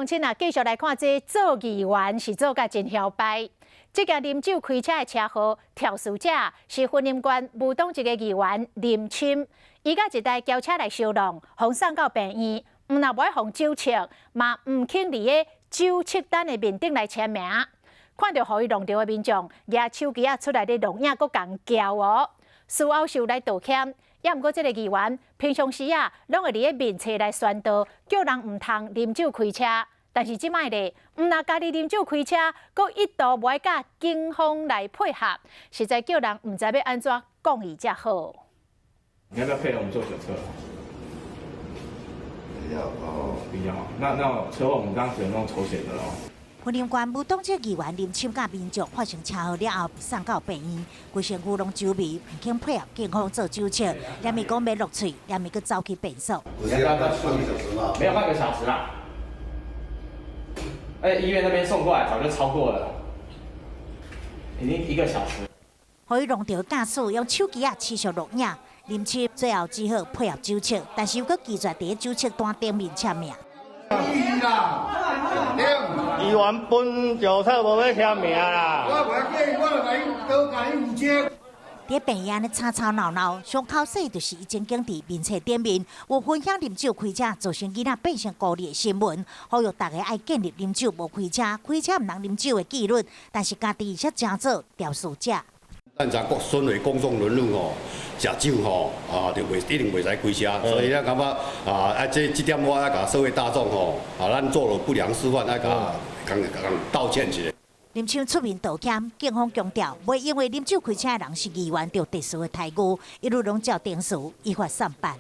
親啊，繼續來看這做議員是做甲真囂掰。這件啉酒開車的車禍，肇事者是雲林縣無黨籍的議員林欽，伊佮一台轎車來相撞，予送到病院，毋但無愛予酒測，嘛毋肯佇个酒測單的面頂來簽名。看著予伊撞著的民眾，舉手機仔出來咧錄影，閣共撬哦。事後受來道歉，也毋過這个議員平常時啊，攏會佇个面冊來宣導，叫人毋通啉酒開車。但是這擺咧，毋但家己啉酒開車，閣一度無愛佮警方來配合，實在叫人毋知欲按怎講伊才好。你要不要配合我們做酒測？要哦，比較好。那車禍我們剛剛只能用抽血的咯。雲林縣無黨籍議員林欽佮民眾發生車禍了後，送到病院，規身軀攏酒味，毋肯配合警方做酒測，連伊講欲落喙，連伊閣走去變數。你要不要半個小時嗎？沒有半個小時啦。哎，醫院那邊送過來早就超過了，已經一個小時。予伊撞著駕駛用手機仔持續錄影，林欽最後只好配合酒測，但是又閣拒絕佇酒測單頂面簽名。議員本酒測無欲簽名啦。我袂記，我就共伊都共伊負責。佇病院咧吵吵鬧鬧，傷口細就是伊曾經佇面冊頂面有分享啉酒開車造成囡仔變成孤兒的新聞，呼籲大家愛建立啉酒無開車、開車毋通啉酒的紀律，但是家己卻成做肇事者。咱知國身為公眾人物吼，食酒吼啊，就袂一定袂使開車，所以咱感覺啊，這點我愛共社會大眾吼啊，咱做了不良示範，愛共共共道歉一下。林欽出面道歉，警方強調，袂因為啉酒開車的人是議員，就特殊的待遇，一律攏照程序依法送辦。